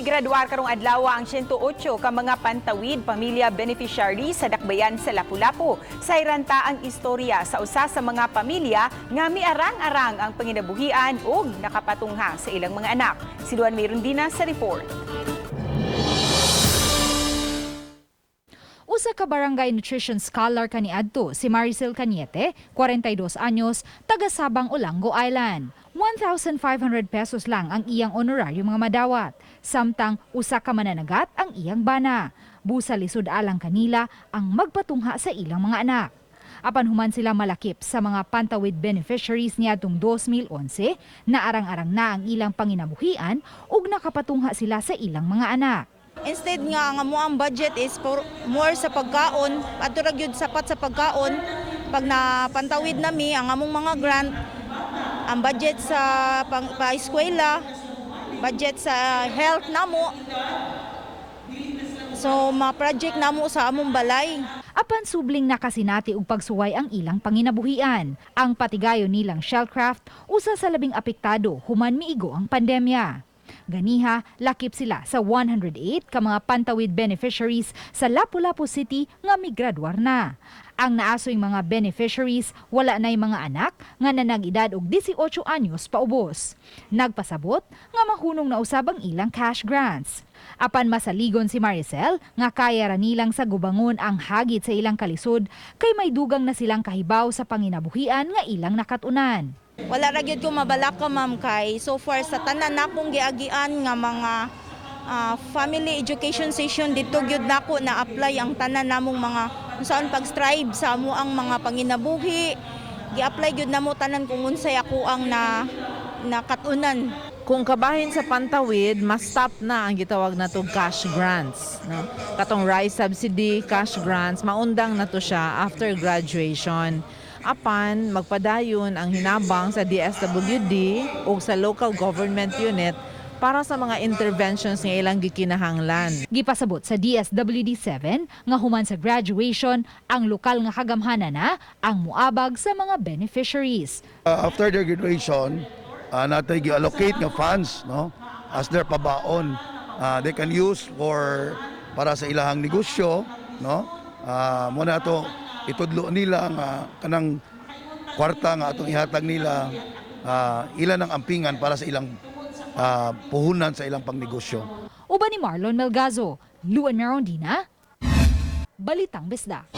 Migraduar karong adlaw ang 108 ka mga Pantawid Pamilya beneficiary sa Dakbayan sa Lapu-Lapu. Sayran ta ang istorya sa usa sa mga pamilya nga miarang-arang ang panginabuhian ug nakapatungha sa ilang mga anak. Si Luan Mirundina sa report. Usa ka barangay nutrition scholar kaniadto si Maricel Cañete, 42 anyos, taga Sabang, Olango Island. 1,500 pesos lang ang iyang honorarium nga madawat, samtang usa ka mananagat ang iyang bana. Busa lisod alang kanila ang magpatungha sa ilang mga anak. Apan human sila malakip sa mga Pantawid beneficiaries niadtong 2011, naarang-arang na ang ilang panginabuhian ug nakapatungha sila sa ilang mga anak. Instead nga ang amo ang budget is for more sa pagkaon, adto ra gyud sapat sa pagkaon. Pag napantawid nami ang among mga grant, ang budget sa pang pa-eskwela, budget sa health namo. So ma-project namo sa among balay. Apan subling nakasinati og pagsuway ang ilang panginabuhian. Ang patigayon nilang shellcraft usa sa labing apektado human miigo ang pandemya. Ganiha, lakip sila sa 108 ka mga Pantawid beneficiaries sa Lapu-Lapu City nga migraduar na. Ang naasoy mga beneficiaries, wala na'y mga anak nga nanag-edad og 18 anyos paubos. Nagpasabot nga mahunong na usab ang ilang cash grants. Apan masaligon si Maricel nga kaya ra nilang sa gubangon ang hagit sa ilang kalisod kay may dugang na silang kahibaw sa panginabuhian nga ilang nakatunan. Wala ra gyud ko mabalaka, ma'am, kay so far sa tanan nakong giagian nga mga family education session dito gyud nako na apply ang tanan namong mga saan pag-strive sa amo ang mga panginabuhi. Gi-apply gyud namo tanan kung unsay ako ang na nakatunan. Kung kabahin sa Pantawid, mas stop na ang gitawag na to cash grants. No? Katong rice subsidy, cash grants, maundang na to siya after graduation. Apan, magpadayon ang hinabang sa DSWD o sa local government unit para sa mga interventions nga ilang gikinahanglan. Gipasabot sa DSWD 7 nga human sa graduation, ang lokal nga kagamhanan na ang muabag sa mga beneficiaries. After their graduation, natay gi-allocate nga funds, no, as their pabaon. They can use for para sa ilahang negosyo, no? Mo na to itudlo nila nga kanang kwarta nga atong ihatag nila, ila ng ampingan para sa ilang puhunan sa ilang pangnegosyo. Uban ni Marlon Melgazo, Luan Merondina, Balitang Bisdak.